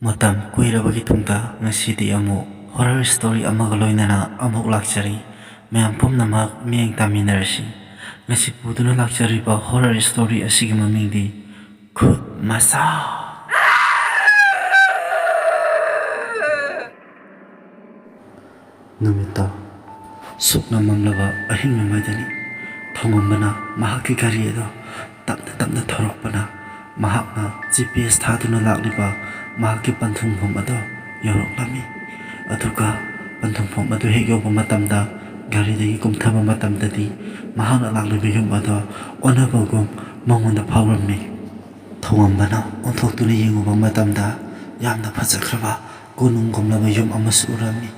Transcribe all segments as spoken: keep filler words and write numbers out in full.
ꯃꯇꯝ ꯀꯨꯏꯔꯕꯒꯤ ꯇꯨꯡꯗ ꯉꯁꯤꯗꯤ ꯑꯃꯨꯛ horror story ꯑꯃꯒ ꯂꯣꯏꯅꯅ ꯑꯃꯨꯛ ꯂꯥꯛꯆꯔꯤ꯫ ꯃꯌꯥꯝ ꯄꯨꯝꯅꯃꯛ ꯃꯤꯠꯌꯦꯡ ꯇꯥꯃꯤꯟꯅꯔꯁꯤ꯫ ꯉꯁꯤ ꯄꯨꯗꯨꯅ ꯂꯥꯛꯆꯔꯤꯕ horror story ꯑꯁꯤꯒꯤ ꯃꯃꯤꯡꯗꯤ ꯈꯨꯠ ꯃꯁꯥ꯫ ꯅꯨꯃꯤꯠꯇꯣ ꯁꯨꯞꯅ ꯃꯝꯂꯕ ꯑꯍꯤꯡ ꯅꯣꯡꯃꯥꯏꯗꯅꯤ꯫ ꯊꯣꯡꯉꯝꯕꯅ ꯃꯍꯥꯛꯀꯤ ꯒꯥꯔꯤ ꯑꯗꯣ ꯇꯞꯅ ꯇꯞꯅ ꯊꯧꯔꯛꯄꯅ ꯃꯍꯥꯛꯅ G P S ꯊꯥꯗꯨꯅ ꯂꯥꯛꯂꯤꯕ ꯃꯍꯥꯛꯀꯤ ꯄꯟꯊꯨꯡꯐꯝ ꯑꯗꯣ ꯌꯧꯔꯛꯂꯝꯃꯤ꯫ ꯑꯗꯨꯒ ꯄꯟꯊꯨꯡꯐꯝ ꯑꯗꯨ ꯍꯦꯛ ꯌꯧꯕ ꯃꯇꯝꯗ, ꯒꯥꯔꯤꯗꯒꯤ ꯀꯨꯝꯊꯕ ꯃꯇꯝꯗꯗꯤ ꯃꯍꯥꯛꯅ ꯂꯥꯛꯂꯤꯕ ꯌꯨꯝ ꯑꯗꯣ ꯑꯣꯟꯅꯕꯒꯨꯝ ꯃꯉꯣꯟꯗ ꯐꯥꯎꯔꯝꯃꯤ꯫ ꯊꯣꯡꯉꯝꯕꯅ ꯑꯣꯟꯊꯣꯛꯇꯨꯅ ꯌꯦꯡꯉꯨꯕ ꯃꯇꯝꯗ ꯌꯥꯝꯅ ꯐꯖꯈ꯭ꯔꯕ ꯀꯣꯅꯨꯡꯒꯨꯝꯂꯕ ꯌꯨꯝ ꯑꯃꯁꯨ ꯎꯔꯝꯃꯤ꯫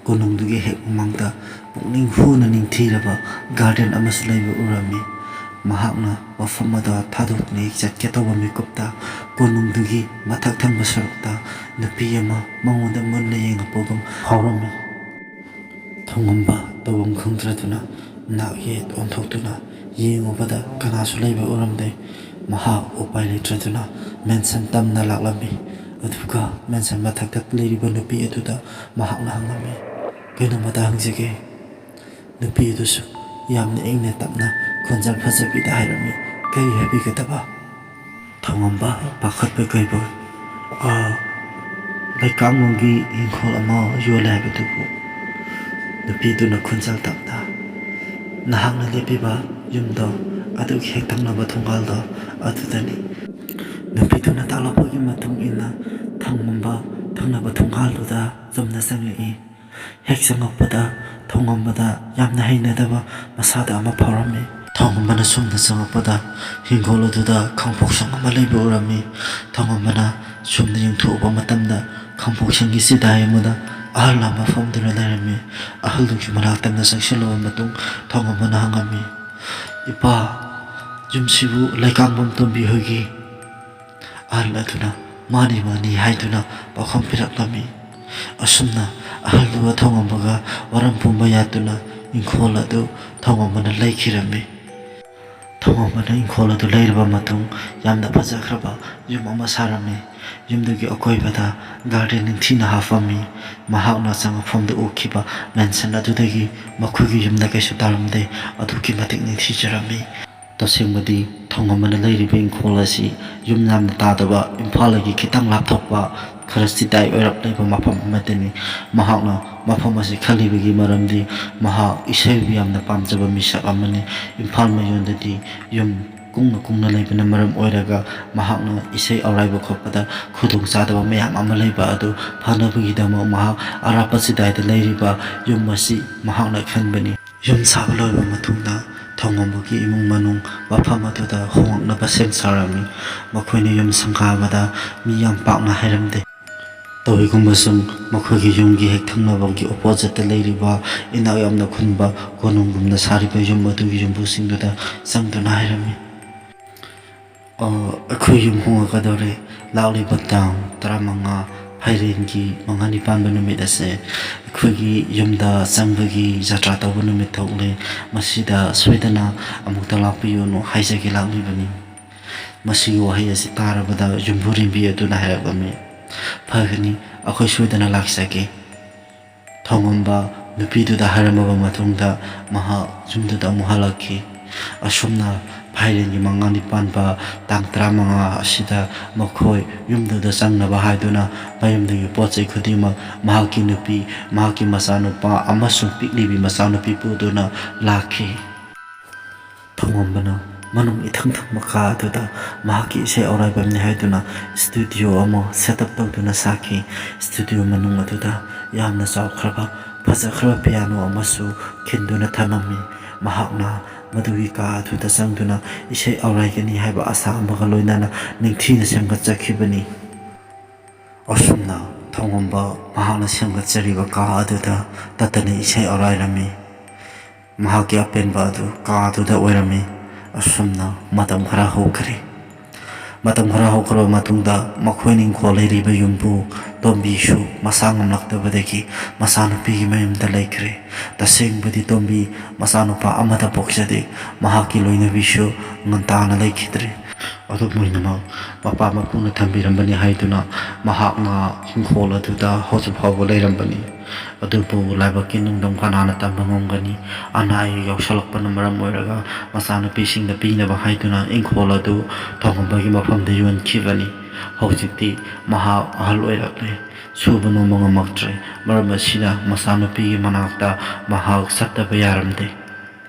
ꯀꯣꯅꯨꯡꯗꯨꯒꯤ ꯍꯦꯛ ꯃꯃꯥꯡꯗ ꯄꯨꯛꯅꯤꯡ ꯍꯨꯅ ꯅꯤꯡꯊꯤꯔꯕ garden ꯑꯃꯁꯨ ꯂꯩꯕ ꯎꯔꯝꯃꯤ꯫ ꯃꯍꯥꯛꯅ ꯃꯐꯝ ꯑꯗꯨ ꯊꯥꯗꯣꯛꯇꯨꯅ ꯍꯦꯛ ꯆꯠꯀꯦ ꯇꯧꯕ ꯃꯤꯀꯨꯞꯇ, ꯀꯣꯅꯨꯡꯗꯨꯒꯤ ꯃꯊꯛ ꯊꯪꯕ ꯁꯔꯨꯛꯇ ꯅꯨꯄꯤ ꯑꯃ ꯃꯉꯣꯟꯗ ꯃꯨꯟꯅ ꯌꯦꯡꯉꯛꯄꯒꯨꯝ ꯐꯥꯎꯔꯝꯃꯤ꯫ ꯊꯣꯡꯉꯝꯕ ꯇꯧꯐꯝ ꯈꯪꯗ꯭ꯔꯗꯨꯅ ꯅꯥꯛ ꯌꯦꯠ ꯑꯣꯟꯊꯣꯛꯇꯨꯅ ꯌꯦꯡꯉꯨꯕꯗ ꯀꯅꯥꯁꯨ ꯂꯩꯕ ꯎꯔꯝꯗꯦ꯫ ꯃꯍꯥꯛ ꯎꯄꯥꯏ ꯂꯩꯇ꯭ꯔꯗꯨꯅ mansion ꯇꯝꯅ ꯂꯥꯛꯂꯝꯃꯤ꯫ ꯑꯗꯨꯒ mansion ꯃꯊꯛꯇ ꯂꯩꯔꯤꯕ ꯅꯨꯄꯤ ꯑꯗꯨꯗ ꯃꯍꯥꯛꯅ ꯍꯪꯂꯝꯃꯤ, "ꯀꯩꯅꯣꯝꯃꯇ ꯍꯪꯖꯒꯦ?" ꯅꯨꯄꯤ ꯑꯗꯨꯁꯨ ꯌꯥꯝꯅ ꯏꯪꯅ ꯇꯞꯅ ꯈꯣꯟꯖꯦꯜ ꯐꯖꯕꯤꯗ ꯍꯥꯏꯔꯝꯃꯤ, "ꯀꯔꯤ ꯍꯥꯏꯕꯤꯒꯗꯕ?" ꯊꯣꯡꯉꯝꯕ ꯄꯥꯈꯠꯄ ꯀꯩꯕꯣꯏ, "ꯑ, ꯂꯩꯀꯥꯡꯂꯣꯝꯒꯤ ꯏꯪꯈꯣꯜ ꯑꯃ ꯌꯣꯜꯂꯦ ꯍꯥꯏꯕꯗꯨꯕꯨ?" ꯅꯨꯄꯤꯗꯨꯅ ꯈꯣꯟꯖꯦꯜ ꯇꯞꯅ, "ꯅꯍꯥꯛꯅ ꯂꯦꯞꯄꯤꯕ ꯌꯨꯝꯗꯣ ꯑꯗꯨꯒꯤ ꯍꯦꯛ ꯊꯪꯅꯕ ꯊꯣꯡꯒꯥꯜꯗꯣ ꯑꯗꯨꯗꯅꯤ꯫" ꯅꯨꯄꯤꯗꯨꯅ ꯇꯥꯛꯂꯛꯄꯒꯤ ꯃꯇꯨꯡ ꯏꯟꯅ ꯊꯣꯡꯉꯝꯕ ꯊꯪꯅꯕ ꯊꯣꯡꯒꯥꯜꯗꯨꯗ ꯆꯨꯝꯅ ꯆꯪꯂꯛꯏ꯫ ꯍꯦꯛ ꯆꯪꯉꯛꯄꯗ ꯊꯣꯡꯉꯝꯕꯗ ꯌꯥꯝꯅ ꯍꯩꯅꯗꯕ ꯃꯁꯥꯗ ꯑꯃ ꯐꯥꯎꯔꯝꯃꯤ꯫ ꯊꯣꯡꯉꯝꯕꯅ ꯁꯨꯝꯅ ꯆꯪꯉꯛꯄꯗ ꯍꯤꯡꯒꯣꯜ ꯑꯗꯨꯗ ꯈꯥꯡꯄꯣꯛꯁꯪ ꯑꯃ ꯂꯩꯕ ꯎꯔꯝꯃꯤ꯫ ꯊꯣꯡꯉꯝꯕꯅ ꯁꯨꯝꯅ ꯌꯦꯡꯊꯣꯛꯎꯕ ꯃꯇꯝꯗ ꯈꯥꯡꯄꯣꯛꯁꯪꯒꯤ ꯆꯤꯗꯥꯏ ꯑꯃꯗ ꯑꯍꯜ ꯑꯃ ꯐꯝꯗꯨꯅ ꯂꯩꯔꯝꯃꯤ꯫ ꯑꯍꯜꯗꯨꯒꯤ ꯃꯅꯥꯛꯇ ꯆꯪꯁꯤꯜꯂꯕ ꯃꯇꯨꯡ ꯊꯣꯡꯉꯝꯕꯅ ꯍꯪꯉꯝꯃꯤ, "ꯏꯄꯥ, ꯌꯨꯝꯁꯤꯕꯨ ꯂꯩꯀꯥꯡꯕꯝ ꯇꯣꯝꯕꯤ ꯍꯣꯏꯒꯤ?" ꯑꯍꯜ ꯑꯗꯨꯅ "ꯃꯥꯅꯤ, ꯃꯥꯅꯤ" ꯍꯥꯏꯗꯨꯅ ꯄꯥꯎꯈꯨꯝ ꯄꯤꯔꯛꯂꯝꯃꯤ꯫ ꯑꯁꯨꯝꯅ ꯑꯍꯜꯗꯨꯒ ꯊꯣꯡꯉꯝꯕꯒ ꯋꯥꯔꯝ ꯄꯨꯝꯕ ꯌꯥꯗꯨꯅ ꯏꯪꯈꯣꯜ ꯑꯗꯨ ꯊꯣꯡꯉꯝꯕꯅ ꯂꯩꯈꯤꯔꯝꯃꯤ꯫ ꯊꯣꯡꯉꯝꯕꯅ ꯏꯪꯈꯣꯜ ꯑꯗꯨ ꯂꯩꯔꯕ ꯃꯇꯨꯡ, ꯌꯥꯝꯅ ꯐꯖꯈ꯭ꯔꯕ ꯌꯨꯝ ꯑꯃ ꯁꯥꯔꯝꯃꯤ꯫ ꯌꯨꯝꯗꯨꯒꯤ ꯑꯀꯣꯏꯕꯗ ꯒꯥꯔꯗꯦꯟ ꯅꯤꯡꯊꯤꯅ ꯍꯥꯞꯄꯝꯃꯤ꯫ ꯃꯍꯥꯛꯅ ꯆꯪꯉꯛꯐꯝꯗ ꯎꯈꯤꯕ ꯃꯦꯟꯁꯟ ꯑꯗꯨꯗꯒꯤ ꯃꯈꯣꯏꯒꯤ ꯌꯨꯝꯗ ꯀꯩꯁꯨ ꯇꯥꯔꯝꯗꯦ꯫ ꯑꯗꯨꯛꯀꯤ ꯃꯇꯤꯛ ꯅꯤꯡꯊꯤꯖꯔꯝꯃꯤ꯫ ꯇꯁꯦꯡꯕꯗꯤ, ꯊꯣꯡꯉꯝꯕꯅ ꯂꯩꯔꯤꯕ ꯏꯪꯈꯣꯜ ꯑꯁꯤ ꯌꯨꯝ ꯌꯥꯝꯅ ꯇꯥꯗꯕ, ꯏꯝꯐꯥꯜꯗꯒꯤ ꯈꯤꯇꯪ ꯂꯥꯞꯊꯣꯛꯄ, ꯈꯔ ꯆꯤꯗꯥꯏ ꯑꯣꯏꯔꯞ ꯂꯩꯕ ꯃꯐꯝ ꯑꯃꯗꯅꯤ꯫ ꯃꯍꯥꯛꯅ ꯃꯐꯝ ꯑꯁꯤ ꯈꯜꯂꯤꯕꯒꯤ ꯃꯔꯝꯗꯤ, ꯃꯍꯥꯛ ꯏꯁꯩꯕꯨ ꯌꯥꯝꯅ ꯄꯥꯝꯖꯕ ꯃꯤꯁꯛ ꯑꯃꯅꯤ꯫ ꯏꯝꯐꯥꯜ ꯃꯌꯣꯟꯗꯗꯤ ꯌꯨꯝ ꯀꯨꯡꯅ ꯀꯨꯡꯅ ꯂꯩꯕꯅ ꯃꯔꯝ ꯑꯣꯏꯔꯒ, ꯃꯍꯥꯛꯅ ꯏꯁꯩ ꯑꯧꯔꯥꯏꯕ ꯈꯣꯠꯄꯗ ꯈꯨꯗꯣꯡꯆꯥꯗꯕ ꯃꯌꯥꯝ ꯑꯃ ꯂꯩꯕ ꯑꯗꯨ ꯐꯅꯕꯒꯤꯗꯃꯛ, ꯃꯍꯥꯛ ꯑꯔꯥꯞꯄ ꯆꯤꯗꯥꯏꯗ ꯂꯩꯔꯤꯕ ꯌꯨꯝ ꯑꯁꯤ ꯃꯍꯥꯛꯅ ꯈꯟꯕꯅꯤ꯫ ꯌꯨꯝ ꯁꯥꯕ ꯂꯣꯏꯔꯕ ꯃꯇꯨꯡꯗ, ꯊꯣꯡꯉꯝꯕꯒꯤ ꯏꯃꯨꯡ ꯃꯅꯨꯡ ꯃꯐꯝ ꯑꯗꯨꯗ ꯍꯣꯡꯂꯛꯅꯕ ꯁꯦꯝ ꯁꯥꯔꯝꯃꯤ꯫ ꯃꯈꯣꯏꯅ ꯌꯨꯝ ꯁꯪꯒꯥꯕꯗ ꯃꯤ ꯌꯥꯝ ꯄꯥꯛꯅ ꯍꯥꯏꯔꯝꯗꯦ꯫ ꯇꯧꯏꯒꯨꯝꯕꯁꯨꯡ, ꯃꯈꯣꯏꯒꯤ ꯌꯨꯝꯒꯤ ꯍꯦꯛ ꯊꯪꯅꯕꯒꯤ ꯑꯣꯄꯣꯖꯤꯠꯇ ꯂꯩꯔꯤꯕ ꯏꯅꯥꯛ ꯌꯥꯝꯅ ꯈꯨꯟꯕ, ꯀꯣꯅꯨꯡꯒꯨꯝꯅ ꯁꯥꯔꯤꯕ ꯌꯨꯝ ꯑꯗꯨꯒꯤ ꯌꯨꯝꯕꯨꯁꯤꯡꯗꯨꯗ ꯆꯪꯗꯨꯅ ꯍꯥꯏꯔꯝꯃꯤ, "ꯑ, ꯑꯩꯈꯣꯏ ꯌꯨꯝ ꯍꯣꯡꯉꯛꯀꯗꯧꯔꯦ꯫ ꯂꯥꯛꯂꯤꯕ ꯇꯥꯡ ꯇꯔꯥꯃꯉꯥ, ꯐꯥꯏꯔꯦꯟꯒꯤ ꯃꯉꯥꯅꯤ ꯄꯥꯟꯕ ꯅꯨꯃꯤꯠ ꯑꯁꯦ ꯑꯩꯈꯣꯏꯒꯤ ꯌꯨꯝꯗ ꯆꯪꯕꯒꯤ ꯖꯇ꯭ꯔꯥ ꯇꯧꯕ ꯅꯨꯃꯤꯠ ꯊꯣꯛꯂꯦ꯫ ꯃꯁꯤꯗ ꯁꯣꯏꯗꯅ ꯑꯃꯨꯛꯇ ꯂꯥꯛꯄꯤꯌꯨꯅ ꯍꯥꯏꯖꯒꯦ ꯂꯥꯛꯂꯤꯕꯅꯤ꯫" ꯃꯁꯤꯒꯤ ꯋꯥꯍꯩ ꯑꯁꯤ ꯇꯥꯔꯕꯗ ꯌꯨꯝꯕꯨꯔꯦꯝꯕꯤ ꯑꯗꯨꯅ ꯍꯥꯏꯔꯛꯂꯝꯃꯤ, "ꯐꯒꯅꯤ, ꯑꯩꯈꯣꯏ ꯁꯣꯏꯗꯅ ꯂꯥꯛꯆꯒꯦ꯫" ꯊꯣꯡꯉꯝꯕ ꯅꯨꯄꯤꯗꯨꯗ ꯍꯥꯏꯔꯝꯃꯕ ꯃꯇꯨꯡꯗ, ꯃꯍꯥꯛ ꯌꯨꯝꯗꯨꯗ ꯑꯃꯨꯛ ꯍꯜꯂꯛꯈꯤ꯫ ꯑꯁꯨꯝꯅ ꯐꯥꯏꯔꯦꯟꯒꯤ ꯃꯉꯥꯅꯤ ꯄꯥꯟꯕ ꯇꯥꯡ ꯇꯔꯥꯃꯉꯥ ꯑꯁꯤꯗ ꯃꯈꯣꯏ ꯌꯨꯝꯗꯨꯗ ꯆꯪꯅꯕ ꯍꯥꯏꯗꯨꯅ ꯃꯌꯨꯝꯗꯒꯤ ꯄꯣꯠ ꯆꯩ ꯈꯨꯗꯤꯡꯃꯛ, ꯃꯍꯥꯛꯀꯤ ꯅꯨꯄꯤ, ꯃꯍꯥꯛꯀꯤ ꯃꯆꯥꯅꯨꯄꯥ ꯑꯃꯁꯨꯡ ꯄꯤꯛꯂꯤꯕꯤ ꯃꯆꯥꯅꯨꯄꯤ ꯄꯨꯗꯨꯅ ꯂꯥꯛꯈꯤ꯫ ꯊꯣꯡꯉꯝꯕꯅ ꯃꯅꯨꯡ ꯏꯊꯪ ꯊꯪꯕ ꯀꯥ ꯑꯗꯨꯗ ꯃꯍꯥꯛꯀꯤ ꯏꯁꯩ ꯑꯧꯔꯥꯏꯐꯝꯅꯤ ꯍꯥꯏꯗꯨꯅ ꯁ꯭ꯇꯨꯗꯤꯑꯣ ꯑꯃ ꯁꯦꯠ ꯑꯞ ꯇꯧꯗꯨꯅ ꯁꯥꯈꯤ꯫ ꯁ꯭ꯇꯨꯗꯤꯑꯣ ꯃꯅꯨꯡ ꯑꯗꯨꯗ ꯌꯥꯝꯅ ꯆꯥꯎꯈ꯭ꯔꯕ, ꯐꯖꯈ꯭ꯔꯕ ꯄꯤꯌꯥꯅꯣ ꯑꯃꯁꯨ ꯈꯤꯟꯗꯨꯅ ꯊꯝꯂꯝꯃꯤ꯫ ꯃꯍꯥꯛꯅ ꯃꯗꯨꯒꯤ ꯀꯥ ꯑꯗꯨꯗ ꯆꯪꯗꯨꯅ ꯏꯁꯩ ꯑꯧꯔꯥꯏꯒꯅꯤ ꯍꯥꯏꯕ ꯑꯁꯥ ꯑꯃꯒ ꯂꯣꯏꯅꯅ ꯅꯤꯡꯊꯤꯅ ꯁꯦꯝꯒꯠꯆꯈꯤꯕꯅꯤ꯫ ꯑꯁꯨꯝꯅ ꯊꯣꯡꯉꯝꯕ ꯃꯍꯥꯛꯅ ꯁꯦꯝꯒꯠꯆꯔꯤꯕ ꯀꯥ ꯑꯗꯨꯗ ꯇꯠꯇꯅ ꯏꯁꯩ ꯑꯧꯔꯥꯏꯔꯝꯃꯤ꯫ ꯃꯍꯥꯛꯀꯤ ꯑꯄꯦꯟꯕ ꯑꯗꯨ ꯀꯥ ꯑꯗꯨꯗ ꯑꯣꯏꯔꯝꯃꯤ꯫ ꯑꯁꯨꯝꯅ ꯃꯇꯝ ꯈꯔ ꯍꯧꯈ꯭ꯔꯦ꯫ ꯃꯇꯝ ꯈꯔ ꯍꯧꯈ꯭ꯔꯕ ꯃꯇꯨꯡꯗ, ꯃꯈꯣꯏꯅ ꯏꯪꯈꯣꯜ ꯂꯩꯔꯤꯕ ꯌꯨꯝꯕꯨ ꯇꯣꯝꯕꯤꯁꯨ ꯃꯁꯥ ꯉꯝꯂꯛꯇꯕꯗꯒꯤ ꯃꯆꯥꯅꯨꯄꯤꯒꯤ ꯃꯌꯨꯝꯗ ꯂꯩꯈ꯭ꯔꯦ꯫ ꯇꯁꯦꯡꯕꯗꯤ ꯇꯣꯝꯕꯤ ꯃꯆꯥꯅꯨꯄꯥ ꯑꯃꯠꯇ ꯄꯣꯛꯆꯗꯦ꯫ ꯃꯍꯥꯛꯀꯤ ꯂꯣꯏꯅꯕꯤꯁꯨ ꯉꯟꯇꯥꯅ ꯂꯩꯈꯤꯗ꯭ꯔꯦ꯫ ꯑꯗꯨꯝ ꯑꯣꯏꯅꯃꯛ, ꯃꯄꯥ ꯃꯄꯨꯅ ꯊꯝꯕꯤꯔꯝꯕꯅꯤ ꯍꯥꯏꯗꯨꯅ ꯃꯍꯥꯛꯅ ꯏꯪꯈꯣꯜ ꯑꯗꯨꯗ ꯍꯧꯖꯤꯛ ꯐꯥꯎꯕ ꯂꯩꯔꯝꯕꯅꯤ꯫ ꯑꯗꯨꯕꯨ ꯂꯥꯏꯕꯛꯀꯤ ꯅꯨꯡꯗꯝ ꯀꯅꯥꯅ ꯇꯝꯕ ꯉꯝꯒꯅꯤ? ꯑꯅꯥ ꯑꯌꯦꯛ ꯌꯥꯎꯁꯜꯂꯛꯄꯅ ꯃꯔꯝ ꯑꯣꯏꯔꯒ ꯃꯆꯥꯅꯨꯄꯤꯁꯤꯡꯗ ꯄꯤꯅꯕ ꯍꯥꯏꯗꯨꯅ ꯏꯪꯈꯣꯜ ꯑꯗꯨ ꯊꯣꯡꯉꯝꯕꯒꯤ ꯃꯐꯝꯗ ꯌꯣꯟꯈꯤꯕꯅꯤ꯫ ꯍꯧꯖꯤꯛꯇꯤ ꯃꯍꯥꯛ ꯑꯍꯜ ꯑꯣꯏꯔꯛꯂꯦ꯫ ꯁꯨꯕ ꯅꯣꯝꯕ ꯉꯝꯃꯛꯇ꯭ꯔꯦ꯫ ꯃꯔꯝ ꯑꯁꯤꯅ ꯃꯆꯥꯅꯨꯄꯤꯒꯤ ꯃꯅꯥꯛꯇ ꯃꯍꯥꯛ ꯆꯠꯇꯕ ꯌꯥꯔꯝꯗꯦ꯫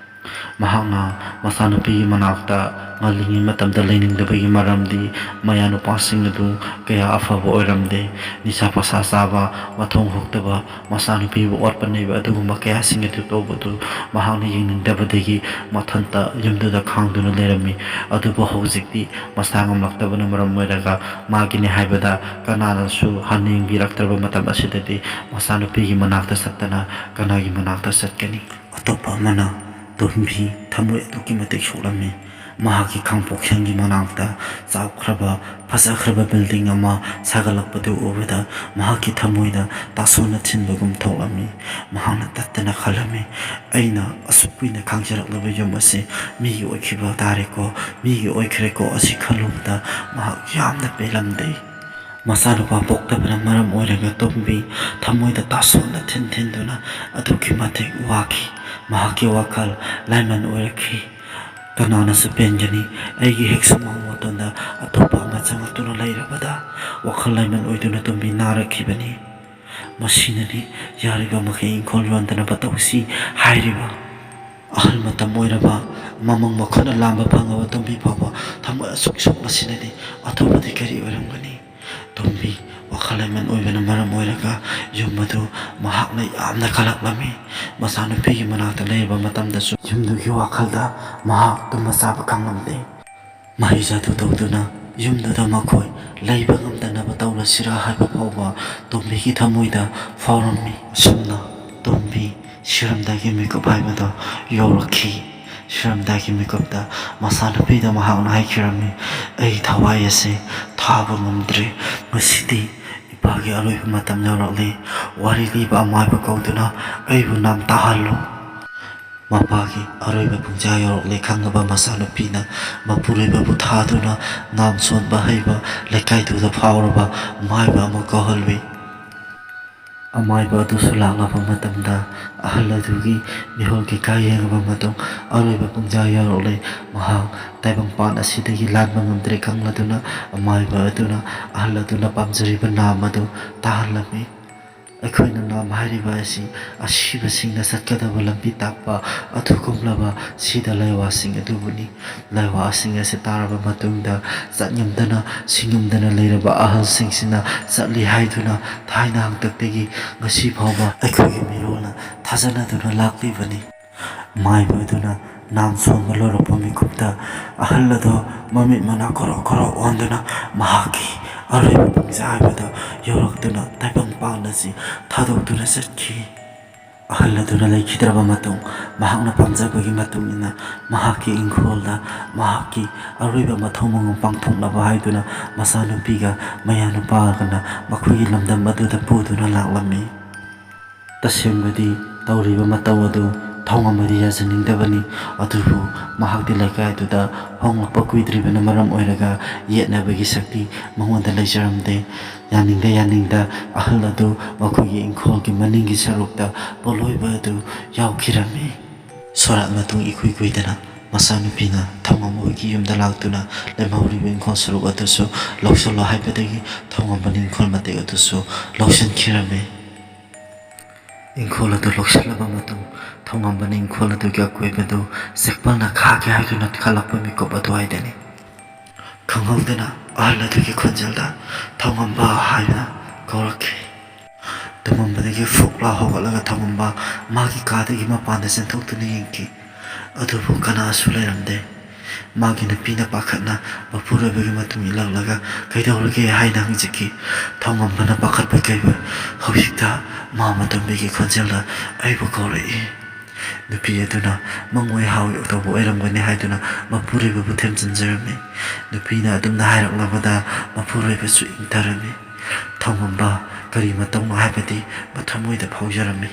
ꯃꯍꯥꯛꯅ ꯃꯆꯥꯅꯨꯄꯤꯒꯤ ꯃꯅꯥꯛꯇ ꯉꯜꯂꯤꯉꯩ ꯃꯇꯝꯗ ꯂꯩꯅꯤꯡꯗꯕꯒꯤ ꯃꯔꯝꯗꯤ ꯃꯌꯥ ꯅꯨꯄꯥꯁꯤꯡ ꯑꯗꯨ ꯀꯌꯥ ꯑꯐꯕ ꯑꯣꯏꯔꯝꯗꯦ꯫ ꯅꯤꯁꯥ ꯄꯁꯥ ꯆꯥꯕ, ꯃꯊꯣꯡ ꯍꯨꯛꯇꯕ, ꯃꯆꯥꯅꯨꯄꯤꯕꯨ ꯑꯣꯠꯄ ꯅꯩꯕ ꯑꯗꯨꯒꯨꯝꯕ ꯀꯌꯥꯁꯤꯡ ꯑꯗꯨ ꯇꯧꯕꯗꯨ ꯃꯍꯥꯛꯅ ꯌꯦꯡꯅꯤꯡꯗꯕꯗꯒꯤ ꯃꯊꯟꯇ ꯌꯨꯝꯗꯨꯗ ꯈꯥꯡꯗꯨꯅ ꯂꯩꯔꯝꯃꯤ꯫ ꯑꯗꯨꯕꯨ ꯍꯧꯖꯤꯛꯇꯤ ꯃꯁꯥ ꯉꯝꯂꯛꯇꯕꯅ ꯃꯔꯝ ꯑꯣꯏꯔꯒ ꯃꯥꯒꯤꯅꯤ ꯍꯥꯏꯕꯗ ꯀꯅꯥꯅꯁꯨ ꯍꯟꯅ ꯌꯦꯡꯕꯤꯔꯛꯇ꯭ꯔꯕ ꯃꯇꯝ ꯑꯁꯤꯗꯗꯤ ꯃꯆꯥꯅꯨꯄꯤꯒꯤ ꯃꯅꯥꯛꯇ ꯆꯠꯇꯅ ꯀꯅꯥꯒꯤ ꯃꯅꯥꯛꯇ ꯆꯠꯀꯅꯤ? ꯑꯇꯣꯞꯄ ꯑꯃꯅ ꯇꯣꯝꯕꯤ ꯊꯃꯣꯏ ꯑꯗꯨꯛꯀꯤ ꯃꯇꯤꯛ ꯁꯣꯛꯂꯝꯃꯤ꯫ ꯃꯍꯥꯛꯀꯤ ꯈꯥꯡꯄꯣꯛꯁꯪꯒꯤ ꯃꯅꯥꯛꯇ ꯆꯥꯎꯈ꯭ꯔꯕ, ꯐꯖꯈ꯭ꯔꯕ building ꯑꯃ ꯁꯥꯒꯠꯂꯛꯄꯗꯨ ꯎꯕꯗ ꯃꯍꯥꯛꯀꯤ ꯊꯃꯣꯏꯗ ꯇꯥꯁꯣꯟꯅ ꯊꯤꯟꯕꯒꯨꯝ ꯊꯣꯛꯂꯝꯃꯤ꯫ ꯃꯍꯥꯛꯅ ꯇꯠꯇꯅ ꯈꯜꯂꯝꯃꯤ, "ꯑꯩꯅ ꯑꯁꯨꯛ ꯀꯨꯏꯅ ꯈꯥꯡꯖꯔꯛꯂꯕ ꯌꯨꯝ ꯑꯁꯤ ꯃꯤꯒꯤ ꯑꯣꯏꯈꯤꯕ ꯇꯥꯔꯦꯀꯣ, ꯃꯤꯒꯤ ꯑꯣꯏꯈ꯭ꯔꯦꯀꯣ" ꯑꯁꯤ ꯈꯜꯂꯨꯕꯗ ꯃꯍꯥꯛ ꯌꯥꯝꯅ ꯄꯦꯜꯂꯝꯗꯦ꯫ ꯃꯆꯥꯅꯨꯄꯥ ꯄꯣꯛꯇꯕꯅ ꯃꯔꯝ ꯑꯣꯏꯔꯒ ꯇꯣꯝꯕꯤ ꯊꯃꯣꯏꯗ ꯇꯥꯁꯣꯟꯅ ꯊꯤꯟ ꯊꯤꯟꯗꯨꯅ ꯑꯗꯨꯛꯀꯤ ꯃꯇꯤꯛ ꯋꯥꯈꯤ꯫ ꯃꯍꯥꯛꯀꯤ ꯋꯥꯈꯜ ꯂꯥꯏꯃꯟ ꯑꯣꯏꯔꯛꯈꯤ꯫ "ꯀꯅꯥꯅꯁꯨ ꯄꯦꯟꯒꯅꯤ? ꯑꯩꯒꯤ ꯍꯦꯛ ꯁꯨꯃꯥꯡ ꯃꯇꯣꯟꯗ ꯑꯇꯣꯞꯄ ꯑꯃ ꯆꯪꯂꯛꯇꯨꯅ ꯂꯩꯔꯕꯗ?" ꯋꯥꯈꯜ ꯂꯥꯏꯃꯟ ꯑꯣꯏꯗꯨꯅ ꯇꯣꯝꯕꯤ ꯅꯥꯔꯛꯈꯤꯕꯅꯤ꯫ "ꯃꯁꯤꯅꯅꯤ ꯌꯥꯔꯤꯕ ꯃꯈꯩ ꯏꯪꯈꯣꯜ ꯌꯣꯟꯗꯅꯕ ꯇꯧꯁꯤ ꯍꯥꯏꯔꯤꯕ꯫ ꯑꯍꯜ ꯃꯇꯝ ꯑꯣꯏꯔꯕ, ꯃꯃꯪ ꯃꯈꯨꯠꯅ ꯂꯥꯝꯕ ꯐꯪꯉꯕ ꯇꯣꯝꯕꯤ ꯐꯥꯎꯕ ꯊꯃꯣꯏ ꯑꯁꯨꯛ ꯁꯣꯛꯂꯁꯤꯅꯗꯤ ꯑꯇꯣꯞꯄꯗꯤ ꯀꯔꯤ ꯑꯣꯏꯔꯝꯒꯅꯤ?" ꯇꯣꯝꯕꯤ ꯋꯥꯈꯜ ꯂꯩꯃꯟ ꯑꯣꯏꯕꯅ ꯃꯔꯝ ꯑꯣꯏꯔꯒ ꯌꯨꯝ ꯑꯗꯨ ꯃꯍꯥꯛꯅ ꯌꯥꯝꯅ ꯀꯜꯂꯛꯂꯝꯃꯤ꯫ ꯃꯆꯥꯅꯨꯄꯤꯒꯤ ꯃꯅꯥꯛꯇ ꯂꯩꯔꯕ ꯃꯇꯝꯗꯁꯨ ꯌꯨꯝꯗꯨꯒꯤ ꯋꯥꯈꯜꯗ ꯃꯍꯥꯛ ꯇꯨꯝꯕ ꯆꯥꯕ ꯈꯪꯂꯝꯗꯦ꯫ ꯃꯍꯩ ꯆꯥꯗꯨ ꯇꯧꯗꯨꯅ ꯌꯨꯝꯗꯨꯗ ꯃꯈꯣꯏ ꯂꯩꯕ ꯉꯝꯗꯅꯕ ꯇꯧꯔꯁꯤꯔꯥ ꯍꯥꯏꯕ ꯐꯥꯎꯕ ꯇꯣꯝꯕꯤꯒꯤ ꯊꯃꯣꯏꯗ ꯐꯥꯎꯔꯝꯃꯤ꯫ ꯑꯁꯨꯝꯅ ꯇꯣꯝꯕꯤ ꯁꯤꯔꯝꯗꯥꯏꯒꯤ ꯃꯤꯀꯨꯞ ꯍꯥꯏꯕꯗꯣ ꯌꯧꯔꯛꯈꯤ꯫ ꯁꯤꯔꯝꯗꯥꯏꯒꯤ ꯃꯤꯀꯨꯞꯇ ꯃꯆꯥꯅꯨꯄꯤꯗ ꯃꯍꯥꯛꯅ ꯍꯥꯏꯈꯤꯔꯝꯃꯤ, "ꯑꯩ ꯊꯋꯥꯏ ꯑꯁꯤ ꯊꯥꯕ ꯉꯝꯗ꯭ꯔꯦ꯫ ꯉꯁꯤꯗꯤ ꯃꯄꯥꯒꯤ ꯑꯔꯣꯏꯕ ꯃꯇꯝ ꯌꯧꯔꯛꯂꯦ꯫ ꯋꯥꯔꯤ ꯂꯤꯕ ꯑꯃꯥꯏꯕ ꯀꯧꯗꯨꯅ ꯑꯩꯕꯨ ꯅꯥꯝ ꯇꯥꯍꯜꯂꯨ꯫ ꯃꯄꯥꯒꯤ ꯑꯔꯣꯏꯕ ꯄꯨꯡꯖꯥ ꯌꯧꯔꯛꯂꯦ ꯈꯪꯂꯕ ꯃꯆꯥꯅꯨꯄꯤꯅ ꯃꯄꯨꯔꯣꯏꯕꯕꯨ ꯊꯥꯗꯨꯅ ꯅꯥꯝ ꯁꯣꯟꯕ ꯍꯩꯕ ꯂꯩꯀꯥꯏꯗꯨꯗ ꯐꯥꯎꯔꯕ ꯃꯥꯏꯕ ꯑꯃ ꯀꯧꯍꯜꯂꯨꯏ꯫ ꯑꯃꯥꯏꯕ ꯑꯗꯨꯁꯨ ꯂꯥꯛꯂꯕ ꯃꯇꯝꯗ ꯑꯍꯜ ꯑꯗꯨꯒꯤ ꯃꯤꯍꯨꯜ ꯀꯩꯀꯥ ꯌꯦꯡꯂꯕ ꯃꯇꯨꯡ ꯑꯔꯣꯏꯕ ꯄꯨꯡꯖꯥ ꯌꯧꯔꯛꯂꯦ꯫ ꯃꯍꯥꯛ ꯇꯥꯏꯕꯪꯄꯥꯟ ꯑꯁꯤꯗꯒꯤ ꯂꯥꯟꯕ ꯉꯝꯗ꯭ꯔꯦ ꯈꯪꯂꯗꯨꯅ ꯑꯃꯥꯏꯕ ꯑꯗꯨꯅ ꯑꯍꯜ ꯑꯗꯨꯅ ꯄꯥꯝꯖꯔꯤꯕ ꯅꯥꯝ ꯑꯗꯨ ꯇꯥꯍꯜꯂꯝꯃꯤ꯫ ꯑꯩꯈꯣꯏꯅ ꯅꯥꯝ ꯍꯥꯏꯔꯤꯕ ꯑꯁꯤ ꯑꯁꯤꯕꯁꯤꯡꯅ ꯆꯠꯀꯗꯕ ꯂꯝꯕꯤ ꯇꯥꯛꯄ ꯑꯗꯨꯒꯨꯝꯂꯕ ꯁꯤꯗ ꯂꯥꯏꯋꯥꯁꯤꯡ ꯑꯗꯨꯕꯨꯅꯤ꯫ ꯂꯥꯏꯋꯥꯁꯤꯡ ꯑꯁꯤ ꯇꯥꯔꯕ ꯃꯇꯨꯡꯗ ꯆꯠꯉꯝꯗꯅ ꯁꯤꯡꯉꯝꯗꯅ ꯂꯩꯔꯕ ꯑꯍꯜꯁꯤꯡꯁꯤꯅ ꯆꯠꯂꯤ ꯍꯥꯏꯗꯨꯅ ꯊꯥꯏꯅ ꯍꯥꯛꯇꯛꯇꯒꯤ ꯉꯁꯤ ꯐꯥꯎꯕ ꯑꯩꯈꯣꯏꯒꯤ ꯃꯤꯔꯣꯜꯅ ꯊꯥꯖꯅꯗꯨꯅ ꯂꯥꯛꯂꯤꯕꯅꯤ꯫ ꯃꯥꯏꯕ ꯑꯗꯨꯅ ꯅꯥꯝ ꯁꯣꯟꯕ ꯂꯣꯏꯔꯛꯄ ꯃꯤꯀꯨꯞꯇ ꯑꯍꯜ ꯑꯗꯣ ꯃꯃꯤꯠ ꯃꯅꯥ ꯀꯣꯔꯣꯛ ꯀꯣꯔꯣꯛ ꯑꯣꯟꯗꯨꯅ ꯃꯍꯥꯛꯀꯤ ꯑꯔꯣꯏꯕ ꯄꯨꯡꯖꯥ ꯍꯥꯏꯕꯗꯣ ꯌꯧꯔꯛꯇꯨꯅ ꯇꯥꯏꯕꯪꯄꯥꯟ ꯑꯁꯤ ꯊꯥꯗꯣꯛꯇꯨꯅ ꯆꯠꯈꯤ꯫ ꯑꯍꯜ ꯑꯗꯨꯅ ꯂꯩꯈꯤꯗ꯭ꯔꯕ ꯃꯇꯨꯡ ꯃꯍꯥꯛꯅ ꯄꯥꯝꯖꯕꯒꯤ ꯃꯇꯨꯡ ꯏꯟꯅ ꯃꯍꯥꯛꯀꯤ ꯏꯪꯈꯣꯜꯗ ꯃꯍꯥꯛꯀꯤ ꯑꯔꯣꯏꯕ ꯃꯊꯧ ꯃꯉꯝ ꯄꯥꯡꯊꯣꯛꯅꯕ ꯍꯥꯏꯗꯨꯅ ꯃꯆꯥꯅꯨꯄꯤꯒ ꯃꯌꯥꯅꯨꯄꯥꯒꯅ ꯃꯈꯣꯏꯒꯤ ꯂꯝꯗꯝ ꯑꯗꯨꯗ ꯄꯨꯗꯨꯅ ꯂꯥꯛꯂꯝꯃꯤ꯫ ꯇꯁꯦꯡꯕꯗꯤ ꯇꯧꯔꯤꯕ ꯃꯇꯧ ꯑꯗꯨ ꯊꯧꯉꯝꯕꯗꯤ ꯌꯥꯖꯅꯤꯡꯗꯕꯅꯤ꯫ ꯑꯗꯨꯕꯨ ꯃꯍꯥꯛꯇꯤ ꯂꯩꯀꯥꯏꯗꯨꯗ ꯍꯣꯡꯂꯛꯄ ꯀꯨꯏꯗ꯭ꯔꯤꯕꯅ ꯃꯔꯝ ꯑꯣꯏꯔꯒ ꯌꯦꯠꯅꯕꯒꯤ ꯁꯛꯇꯤ ꯃꯉꯣꯟꯗ ꯂꯩꯖꯔꯝꯗꯦ꯫ ꯌꯥꯅꯤꯡꯗ ꯌꯥꯅꯤꯡꯗ ꯑꯍꯜ ꯑꯗꯨ ꯃꯈꯣꯏꯒꯤ ꯏꯪꯈꯣꯜꯒꯤ ꯃꯅꯤꯡꯒꯤ ꯁꯔꯨꯛꯇ ꯄꯣꯠꯂꯣꯏꯕ ꯑꯗꯨ ꯌꯥꯎꯈꯤꯔꯝꯃꯤ꯫ ꯁꯣꯔꯥꯠ ꯃꯇꯨꯡ ꯏꯀꯨꯏ ꯀꯨꯏꯗꯅ ꯃꯆꯥꯅꯨꯄꯤꯅ ꯊꯧꯉꯝꯕ ꯍꯣꯏꯒꯤ ꯌꯨꯝꯗ ꯂꯥꯛꯇꯨꯅ ꯂꯦꯝꯍꯧꯔꯤꯕ ꯏꯪꯈꯣꯜ ꯁꯔꯨꯛ ꯑꯗꯨꯁꯨ ꯂꯧꯁꯤꯜꯂꯣ ꯍꯥꯏꯕꯗꯒꯤ ꯊꯧꯉꯝꯕꯅ ꯏꯪꯈꯣꯜ ꯃꯇꯦꯛ ꯑꯗꯨꯁꯨ ꯂꯧꯁꯤꯟꯈꯤꯔꯝꯃꯤ꯫ ꯏꯪꯈꯣꯜ ꯑꯗꯨ ꯂꯧꯁꯤꯜꯂꯕ ꯃꯇꯨꯡ ꯊꯧꯉꯝꯕꯅ ꯏꯪꯈꯣꯜ ꯑꯗꯨꯒꯤ ꯑꯀꯣꯏꯕꯗꯨ ꯆꯦꯛꯄꯜꯅ ꯈꯥꯒꯦ ꯍꯥꯏꯗꯨꯅ ꯈꯜꯂꯛꯄ ꯃꯤꯀꯨꯞ ꯑꯗꯨꯋꯥꯏꯗꯅꯤ꯫ ꯈꯪꯍꯧꯗꯅ ꯑꯍꯜ ꯑꯗꯨꯒꯤ ꯈꯣꯟꯖꯦꯜꯗ "ꯊꯧꯉꯝꯕ" ꯍꯥꯏꯅ ꯀꯧꯔꯛꯈꯤ꯫ ꯇꯨꯝꯃꯝꯕꯗꯒꯤ ꯐꯨꯛ ꯂꯥꯎ ꯍꯧꯒꯠꯂꯒ ꯊꯧꯉꯝꯕ ꯃꯥꯒꯤ ꯀꯥꯗꯒꯤ ꯃꯄꯥꯟꯗ ꯆꯦꯟꯊꯣꯛꯇꯨꯅ ꯌꯦꯡꯈꯤ꯫ ꯑꯗꯨꯕꯨ ꯀꯅꯥꯁꯨ ꯂꯩꯔꯝꯗꯦ꯫ ꯃꯥꯒꯤ ꯅꯨꯄꯤꯅ ꯄꯥꯈꯠꯅ ꯃꯄꯨꯔꯣꯏꯕꯒꯤ ꯃꯇꯨꯡ ꯏꯜꯂꯛꯂꯒ "ꯀꯩꯗꯧꯔꯒꯦ?" ꯍꯥꯏꯅ ꯍꯪꯖꯈꯤ꯫ ꯊꯧꯉꯝꯕꯅ ꯄꯥꯈꯠꯄ ꯀꯩꯕ ꯍꯧꯖꯤꯛꯇ ꯃꯥ ꯃꯇꯣꯝꯕꯤꯒꯤ ꯈꯣꯟꯖꯦꯜꯅ ꯑꯩꯕꯨ ꯀꯧꯔꯛꯏ꯫ ꯅꯨꯄꯤ ꯑꯗꯨꯅ ꯃꯪ ꯑꯣꯏ ꯍꯥꯎꯏ ꯇꯧꯕ ꯑꯣꯏꯔꯝꯒꯅꯤ ꯍꯥꯏꯗꯨꯅ ꯃꯄꯨꯔꯣꯏꯕꯕꯨ ꯊꯦꯝꯖꯤꯟꯖꯔꯝꯃꯤ꯫ ꯅꯨꯄꯤꯅ ꯑꯗꯨꯝꯅ ꯍꯥꯏꯔꯛꯂꯕꯗ ꯃꯄꯨꯔꯣꯏꯕꯁꯨ ꯏꯪꯊꯔꯝꯃꯤ꯫ ꯊꯣꯡꯉꯝꯕ ꯀꯔꯤ ꯃꯇꯧꯅꯣ ꯍꯥꯏꯕꯗꯤ ꯃꯊꯃꯣꯏꯗ ꯐꯥꯎꯖꯔꯝꯃꯤ꯫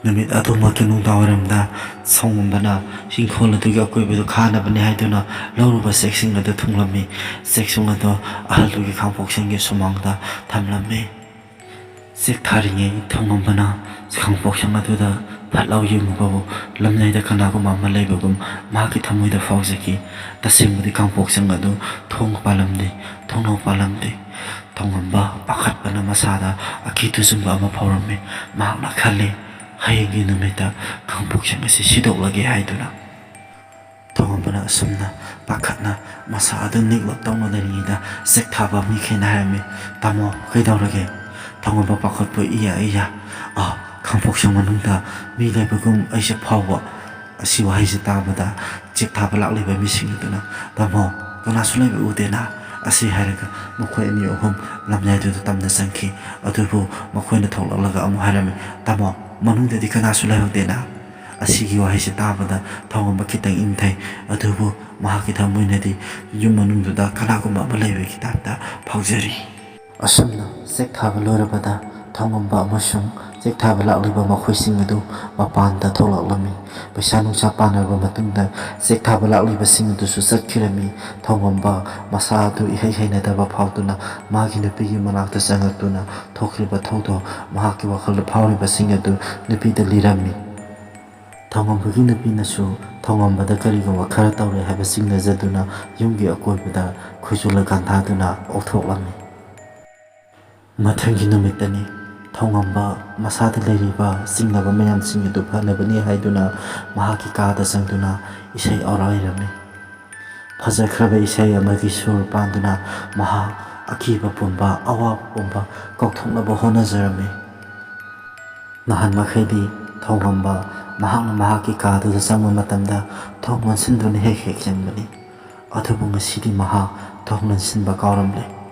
ꯅꯨꯃꯤꯠ ꯑꯗꯨꯃꯛꯀꯤ ꯅꯨꯡꯗꯥꯡꯋꯥꯏꯔꯝꯗ ꯊꯣꯡꯉꯝꯕꯅ ꯏꯪꯈꯣꯜ ꯑꯗꯨꯒꯤ ꯑꯀꯣꯏꯕꯗꯨ ꯈꯥꯅꯕꯅꯤ ꯍꯥꯏꯗꯨꯅ ꯂꯧꯔꯨꯕ ꯆꯦꯛꯁꯤꯡ ꯑꯗꯨ ꯊꯨꯡꯂꯝꯃꯤ꯫ ꯆꯦꯛꯁꯤꯡ ꯑꯗꯨ ꯑꯍꯜꯗꯨꯒꯤ ꯈꯥꯡꯄꯣꯛꯁꯪꯒꯤ ꯁꯨꯃꯥꯡꯗ ꯊꯝꯂꯝꯃꯤ꯫ ꯆꯦꯛ ꯊꯥꯔꯤꯉꯩ ꯊꯣꯡꯉꯝꯕꯅ ꯈꯥꯡꯄꯣꯛꯁꯪ ꯑꯗꯨꯗ ꯐꯠ ꯂꯥꯎ ꯌꯦꯡꯉꯨꯕꯕꯨ ꯂꯝꯌꯥꯏꯗ ꯀꯅꯥꯒꯨꯝꯕ ꯑꯃ ꯂꯩꯕꯒꯨꯝ ꯃꯍꯥꯛꯀꯤ ꯊꯃꯣꯏꯗ ꯐꯥꯎꯖꯈꯤ꯫ ꯇꯁꯦꯡꯕꯗꯤ ꯈꯥꯡꯄꯣꯛꯁꯪ ꯑꯗꯨ ꯊꯣꯡ ꯄꯥꯜꯂꯝꯗꯦ, ꯊꯣꯡꯅꯥꯎ ꯄꯥꯜꯂꯝꯗꯦ꯫ ꯊꯣꯡꯉꯝꯕ ꯄꯥꯈꯠꯄꯅ ꯃꯁꯥꯗ ꯑꯀꯤ ꯇꯨꯖꯨꯡꯕ ꯑꯃ ꯐꯥꯎꯔꯝꯃꯤ꯫ ꯃꯍꯥꯛꯅ ꯈꯜꯂꯤ, "ꯍꯌꯦꯡꯒꯤ ꯅꯨꯃꯤꯠꯇ ꯈꯥꯡꯄꯣꯛꯁꯪ ꯑꯁꯤ ꯁꯤꯗꯣꯛꯂꯒꯦ" ꯍꯥꯏꯗꯨꯅ꯫ ꯊꯣꯡꯉꯝꯕꯅ ꯑꯁꯨꯝꯅ ꯄꯥꯈꯠꯅ ꯃꯁꯥ ꯑꯗꯨ ꯅꯤꯛꯂꯞ ꯇꯧꯅ ꯂꯩꯔꯤꯉꯩꯗ ꯆꯦꯛ ꯊꯥꯕ ꯃꯤꯈꯩꯅ ꯍꯥꯏꯔꯝꯃꯤ, "ꯇꯥꯃꯣ, ꯀꯩꯗꯧꯔꯒꯦ?" ꯊꯣꯡꯉꯝꯕ ꯄꯥꯈꯠꯄ, "ꯏꯌꯥ, ꯏꯌꯥ, ꯑꯥ, ꯈꯥꯡꯄꯣꯛꯁꯪ ꯃꯅꯨꯡꯗ ꯃꯤ ꯂꯩꯕꯒꯨꯝ ꯑꯩꯁꯦ ꯐꯥꯎꯕ"꯫ ꯑꯁꯤ ꯋꯥꯍꯩꯁꯤ ꯇꯥꯕꯗ ꯆꯦꯛ ꯊꯥꯕ ꯂꯥꯛꯂꯤꯕ ꯃꯤꯁꯤꯡ ꯑꯗꯨꯅ, "ꯇꯥꯃꯣ, ꯀꯅꯥꯁꯨ ꯂꯩꯕ ꯎꯗꯦꯅ?" ꯑꯁꯤ ꯍꯥꯏꯔꯒ ꯃꯈꯣꯏ ꯑꯅꯤ ꯑꯍꯨꯝ ꯂꯝꯌꯥꯏꯗꯨꯗ ꯇꯝꯅ ꯆꯪꯈꯤ꯫ ꯑꯗꯨꯕꯨ ꯃꯈꯣꯏꯅ ꯊꯣꯛꯂꯛꯂꯒ ꯑꯃꯨꯛ ꯍꯥꯏꯔꯝꯃꯤ, "ꯇꯥꯃꯣ, ꯃꯅꯨꯡꯗꯗꯤ ꯀꯅꯥꯁꯨ ꯂꯩꯍꯧꯗꯦꯅ?" ꯑꯁꯤꯒꯤ ꯋꯥꯍꯩꯁꯤ ꯇꯥꯕꯗ ꯊꯣꯡꯉꯝꯕ ꯈꯤꯇꯪ ꯏꯪꯊꯩ꯫ ꯑꯗꯨꯕꯨ ꯃꯍꯥꯛꯀꯤ ꯊꯃꯣꯏꯅꯗꯤ ꯌꯨꯝ ꯃꯅꯨꯡꯗꯨꯗ ꯀꯅꯥꯒꯨꯝꯕ ꯑꯃ ꯂꯩꯕꯒꯤ ꯇꯥꯏꯞꯇ ꯐꯥꯎꯖꯔꯤ꯫ ꯑꯁꯨꯝꯅ ꯆꯦꯛ ꯊꯥꯕ ꯂꯣꯏꯔꯕꯗ ꯊꯣꯡꯉꯝꯕ ꯑꯃꯁꯨꯡ ꯆꯦꯛ ꯊꯥꯕ ꯂꯥꯛꯂꯤꯕ ꯃꯈꯣꯏꯁꯤꯡ ꯑꯗꯨ ꯃꯄꯥꯟꯗ ꯊꯣꯛꯂꯛꯂꯝꯃꯤ꯫ ꯄꯩꯁꯥ ꯅꯨꯡꯁꯥ ꯄꯥꯅꯔꯕ ꯃꯇꯨꯡꯗ ꯆꯦꯛ ꯊꯥꯕ ꯂꯥꯛꯂꯤꯕꯁꯤꯡ ꯑꯗꯨꯁꯨ ꯆꯠꯈꯤꯔꯝꯃꯤ꯫ ꯊꯣꯡꯉꯝꯕ ꯃꯁꯥ ꯑꯗꯨ ꯏꯍꯩ ꯍꯩꯅꯗꯕ ꯐꯥꯎꯗꯨꯅ ꯃꯥꯒꯤ ꯅꯨꯄꯤꯒꯤ ꯃꯅꯥꯛꯇ ꯆꯪꯂꯛꯇꯨꯅ ꯊꯣꯛꯈ꯭ꯔꯤꯕ ꯊꯧꯗꯣꯛ, ꯃꯍꯥꯛꯀꯤ ꯋꯥꯈꯜꯗ ꯐꯥꯎꯔꯤꯕꯁꯤꯡ ꯑꯗꯨ ꯅꯨꯄꯤꯗ ꯂꯤꯔꯝꯃꯤ꯫ ꯊꯣꯡꯉꯝꯕꯒꯤ ꯅꯨꯄꯤꯅꯁꯨ ꯊꯣꯡꯉꯝꯕꯗ ꯀꯔꯤꯒꯨꯝꯕ ꯈꯔ ꯇꯧꯔꯦ ꯍꯥꯏꯕ ꯆꯤꯡꯅꯖꯗꯨꯅ ꯌꯨꯝꯒꯤ ꯑꯀꯣꯏꯕꯗ ꯈꯨꯖꯨꯂ ꯀꯥꯟꯊꯥꯗꯨꯅ ꯑꯣꯛꯊꯣꯛꯂꯝꯃꯤ꯫ ꯃꯊꯪꯒꯤ ꯅꯨꯃꯤꯠꯇꯅꯤ꯫ ꯊꯣꯡꯉꯝꯕ ꯃꯁꯥꯗ ꯂꯩꯔꯤꯕ ꯆꯤꯡꯅꯕ ꯃꯌꯥꯝꯁꯤꯡ ꯑꯗꯨ ꯐꯅꯕꯅꯤ ꯍꯥꯏꯗꯨꯅ ꯃꯍꯥꯛꯀꯤ ꯀꯥꯗ ꯆꯪꯗꯨꯅ ꯏꯁꯩ ꯑꯣꯔꯥꯏꯔꯝꯃꯤ꯫ ꯐꯖꯈ꯭ꯔꯕ ꯏꯁꯩ ꯑꯃꯒꯤ ꯁꯨꯔ ꯄꯥꯟꯗꯨꯅ ꯃꯍꯥꯛ ꯑꯀꯤꯕ ꯄꯨꯝꯕ, ꯑꯋꯥꯕ ꯄꯨꯝꯕ ꯀꯥꯎꯊꯣꯛꯅꯕ ꯍꯣꯠꯅꯖꯔꯝꯃꯤ꯫ ꯅꯍꯥꯟ ꯃꯈꯩꯗꯤ ꯊꯣꯡꯉꯝꯕ ꯃꯍꯥꯛꯅ ꯃꯍꯥꯛꯀꯤ ꯀꯥꯗꯨꯗ ꯆꯪꯕ ꯃꯇꯝꯗ ꯊꯣꯡ ꯂꯣꯟꯁꯤꯟꯗꯨꯅ ꯍꯦꯛ ꯍꯦꯛ ꯆꯪꯕꯅꯤ꯫ ꯑꯗꯨꯕꯨ ꯉꯁꯤꯗꯤ ꯃꯍꯥꯛ ꯊꯣꯡ ꯂꯣꯟꯁꯤꯟꯕ ꯀꯥꯎꯔꯝꯂꯦ꯫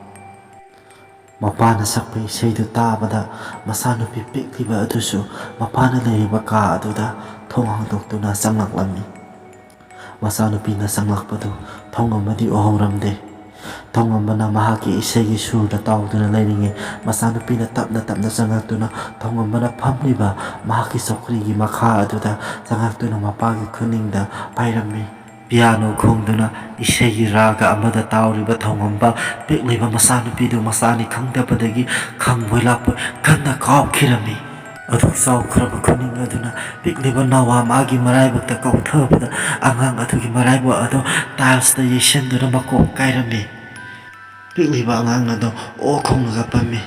ꯃꯄꯥꯅ ꯁꯛꯄ ꯏꯁꯩꯗꯨ ꯇꯥꯕꯗ ꯃꯆꯥꯅꯨꯄꯤ ꯄꯤꯛꯂꯤꯕ ꯑꯗꯨꯁꯨ ꯃꯄꯥꯅ ꯂꯩꯔꯤꯕ ꯀꯥ ꯑꯗꯨꯗ ꯊꯣꯡ ꯍꯥꯡꯗꯣꯛꯇꯨꯅ ꯆꯪꯂꯛꯂꯝꯃꯤ꯫ ꯃꯆꯥꯅꯨꯄꯤꯅ ꯆꯪꯂꯛꯄꯗꯨ ꯊꯣꯡꯉꯝꯕꯗꯤ ꯎꯍꯧꯔꯝꯗꯦ꯫ ꯊꯧꯉꯝꯕꯅ ꯃꯍꯥꯛꯀꯤ ꯏꯁꯩꯒꯤ ꯁꯨꯔꯗ ꯇꯥꯎꯗꯨꯅ ꯂꯩꯔꯤꯉꯩ, ꯃꯆꯥꯅꯨꯄꯤꯅ ꯇꯞꯅ ꯇꯞꯅ ꯆꯪꯉꯛꯇꯨꯅ ꯊꯧꯉꯝꯕꯅ ꯐꯝꯂꯤꯕ ꯃꯍꯥꯛꯀꯤ ꯆꯧꯀ꯭ꯔꯤꯒꯤ ꯃꯈꯥ ꯑꯗꯨꯗ ꯆꯪꯉꯛꯇꯨꯅ ꯃꯄꯥꯒꯤ ꯈꯨꯅꯤꯡꯗ ꯄꯥꯏꯔꯝꯃꯤ꯫ ꯄꯤꯌꯥꯅꯣ ꯈꯣꯡꯗꯨꯅ ꯏꯁꯩꯒꯤ ꯔꯥꯒ ꯑꯃꯗ ꯇꯥꯎꯔꯤꯕ ꯊꯧꯉꯝꯕ ꯄꯤꯛꯂꯤꯕ ꯃꯆꯥꯅꯨꯄꯤꯗꯨ ꯃꯆꯥꯅꯤ ꯈꯪꯗꯕꯗꯒꯤ ꯈꯪꯕꯣꯏ ꯂꯥꯛꯄꯣꯏ ꯀꯟꯅ ꯀꯥꯎꯈꯤꯔꯝꯃꯤ꯫ ꯑꯗꯨꯛ ꯆꯥꯎꯈ꯭ꯔꯕ ꯈꯨꯅꯤꯡ ꯑꯗꯨꯅ ꯄꯤꯛꯂꯤꯕ ꯅꯋꯥ ꯃꯥꯒꯤ ꯃꯔꯥꯏꯕꯛꯇ ꯀꯥꯎꯊꯕꯗ ꯑꯉꯥꯡ ꯑꯗꯨꯒꯤ ꯃꯔꯥꯏꯕꯛ ꯑꯗꯨ ꯇꯥꯏꯜꯁꯇ ꯌꯩꯁꯤꯟꯗꯨꯅ ꯃꯀꯣꯛ ꯀꯥꯏꯔꯝꯃꯤ꯫ ꯄꯤꯛꯂꯤꯕ ꯑꯉꯥꯡ ꯑꯗꯨ ꯑꯣ ꯈꯣꯡꯂꯒ ꯄꯝꯃꯤ꯫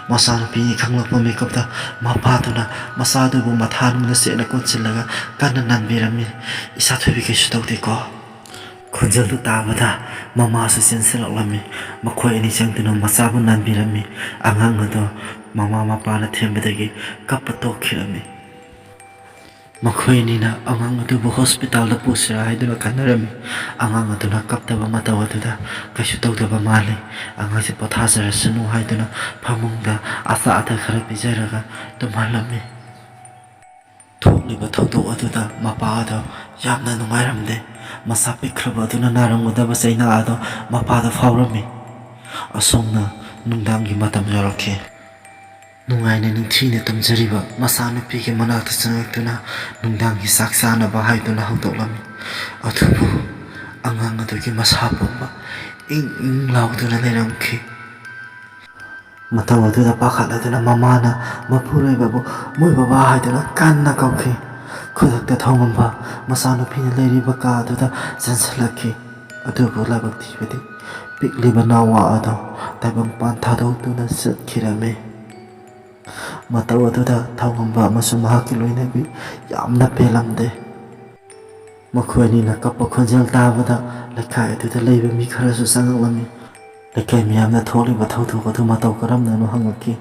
ꯃꯆꯥꯅꯨꯄꯤꯅꯤ ꯈꯪꯂꯛꯄ ꯃꯤꯀꯨꯞꯇ ꯃꯄꯥꯗꯨꯅ ꯃꯆꯥꯗꯨꯕꯨ ꯃꯊꯥꯅꯨꯡꯗ ꯆꯦꯠꯅ ꯀꯣꯟꯁꯤꯜꯂꯒ ꯀꯟꯅ ꯅꯥꯟꯕꯤꯔꯝꯃꯤ꯫ "ꯏꯆꯥ ꯊꯣꯏꯕꯤ ꯀꯩꯁꯨ ꯇꯧꯗꯦꯀꯣ?" ꯈꯣꯟꯖꯦꯜꯗꯨ ꯇꯥꯕꯗ ꯃꯃꯥꯁꯨ ꯆꯦꯟꯁꯤꯜꯂꯛꯂꯝꯃꯤ꯫ ꯃꯈꯣꯏ ꯑꯅꯤ ꯆꯪꯗꯨꯅ ꯃꯆꯥꯕꯨ ꯅꯥꯟꯕꯤꯔꯝꯃꯤ꯫ ꯑꯉꯥꯡ ꯑꯗꯨ ꯃꯃꯥ ꯃꯄꯥꯅ ꯊꯦꯝꯕꯗꯒꯤ ꯀꯞꯄ ꯇꯣꯛꯈꯤꯔꯝꯃꯤ꯫ ꯃꯈꯣꯏ ꯑꯅꯤꯅ ꯑꯉꯥꯡ ꯑꯗꯨꯕꯨ ꯍꯣꯁꯄꯤꯇꯥꯜꯗ ꯄꯨꯁꯤꯔꯥ ꯍꯥꯏꯗꯨꯅ ꯈꯟꯅꯔꯝꯃꯤ꯫ ꯑꯉꯥꯡ ꯑꯗꯨꯅ ꯀꯞꯇꯕ ꯃꯇꯧ ꯑꯗꯨꯗ ꯀꯩꯁꯨ ꯇꯧꯗꯕ ꯃꯥꯜꯂꯤ꯫ ꯑꯉꯥꯡꯁꯦ ꯄꯣꯊꯥꯖꯔꯁꯅꯨ ꯍꯥꯏꯗꯨꯅ ꯐꯃꯨꯡꯗ ꯑꯆꯥ ꯑꯊꯛ ꯈꯔ ꯄꯤꯖꯔꯒ ꯇꯨꯝꯍꯜꯂꯝꯃꯤ꯫ ꯊꯣꯛꯂꯤꯕ ꯊꯧꯗꯣꯛ ꯑꯗꯨꯗ ꯃꯄꯥ ꯑꯗꯣ ꯌꯥꯝꯅ ꯅꯨꯡꯉꯥꯏꯔꯝꯗꯦ꯫ ꯃꯆꯥ ꯄꯤꯛꯈ꯭ꯔꯕ ꯑꯗꯨꯅ ꯅꯥꯔꯝꯒꯗꯕ ꯆꯩꯅꯥ ꯑꯗꯣ ꯃꯄꯥꯗ ꯐꯥꯎꯔꯝꯃꯤ꯫ ꯑꯁꯨꯝꯅ ꯅꯨꯡꯗꯥꯡꯒꯤ ꯃꯇꯝ ꯌꯧꯔꯛꯈꯤ꯫ ꯅꯨꯡꯉꯥꯏꯅ ꯅꯤꯡꯊꯤꯅ ꯇꯨꯝꯖꯔꯤꯕ ꯃꯆꯥꯅꯨꯄꯤꯒꯤ ꯃꯅꯥꯛꯇ ꯆꯪꯉꯛꯇꯨꯅ ꯅꯨꯡꯗꯥꯡꯒꯤ ꯆꯥꯛ ꯆꯥꯅꯕ ꯍꯥꯏꯗꯨꯅ ꯍꯧꯗꯣꯛꯂꯝꯃꯤ꯫ ꯑꯗꯨꯕꯨ ꯑꯉꯥꯡ ꯑꯗꯨꯒꯤ ꯃꯁꯥ ꯄꯨꯝꯕ ꯏꯪ ꯏꯪ ꯂꯥꯎꯗꯨꯅ ꯂꯩꯔꯝꯈꯤ꯫ ꯃꯇꯧ ꯑꯗꯨꯗ ꯄꯥꯈꯠꯂꯗꯨꯅ ꯃꯃꯥꯅ ꯃꯄꯨꯔꯣꯏꯕꯕꯨ "ꯃꯣꯏ ꯕꯕꯥ" ꯍꯥꯏꯗꯨꯅ ꯀꯟꯅ ꯀꯧꯈꯤ꯫ ꯈꯨꯗꯛꯇ ꯊꯧꯉꯝꯕ ꯃꯆꯥꯅꯨꯄꯤꯅ ꯂꯩꯔꯤꯕ ꯀꯥ ꯑꯗꯨꯗ ꯆꯦꯟꯁꯤꯜꯂꯛꯈꯤ꯫ ꯑꯗꯨꯕꯨ ꯂꯥꯏꯕꯛ ꯊꯤꯕꯗꯤ ꯄꯤꯛꯂꯤꯕ ꯅꯥꯋꯥ ꯑꯗꯣ ꯇꯥꯏꯕꯪꯄꯥꯟ ꯊꯥꯗꯣꯛꯇꯨꯅ ꯆꯠꯈꯤꯔꯝꯃꯤ꯫ ꯃꯇꯧ ꯑꯗꯨꯗ ꯊꯧꯉꯝꯕ ꯑꯃꯁꯨꯡ ꯃꯍꯥꯛꯀꯤ ꯂꯣꯏꯅꯕꯤ ꯌꯥꯝꯅ ꯄꯦꯜꯂꯝꯗꯦ꯫ ꯃꯈꯣꯏ ꯑꯅꯤꯅ ꯀꯞꯄ ꯈꯣꯟꯖꯦꯜ ꯇꯥꯕꯗ ꯂꯩꯀꯥꯏ ꯑꯗꯨꯗ ꯂꯩꯕ ꯃꯤ ꯈꯔꯁꯨ ꯆꯪꯂꯛꯂꯝꯃꯤ꯫ ꯂꯩꯀꯥꯏ ꯃꯤꯌꯥꯝꯅ ꯊꯣꯛꯂꯤꯕ ꯊꯧꯗꯣꯛ ꯑꯗꯨ ꯃꯇꯧ ꯀꯔꯝꯅꯅꯣ ꯍꯪꯂꯛꯈꯤ꯫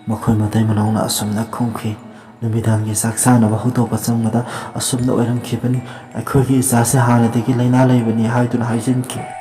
ꯃꯈꯣꯏ ꯃꯇꯩ ꯃꯅꯥꯎꯅ ꯑꯁꯨꯝꯅ ꯈꯨꯝꯈꯤ, "ꯅꯨꯃꯤꯗꯥꯡꯒꯤ ꯆꯥꯛ ꯆꯥꯅꯕ ꯍꯧꯗꯣꯛꯄ ꯆꯪꯕꯗ ꯑꯁꯨꯝꯅ ꯑꯣꯏꯔꯝꯈꯤꯕꯅꯤ꯫ ꯑꯩꯈꯣꯏꯒꯤ ꯏꯆꯥꯁꯦ ꯍꯥꯟꯅꯗꯒꯤ ꯂꯥꯏꯅꯥ ꯂꯩꯕꯅꯤ" ꯍꯥꯏꯗꯨꯅ ꯍꯥꯏꯖꯤꯟꯈꯤ꯫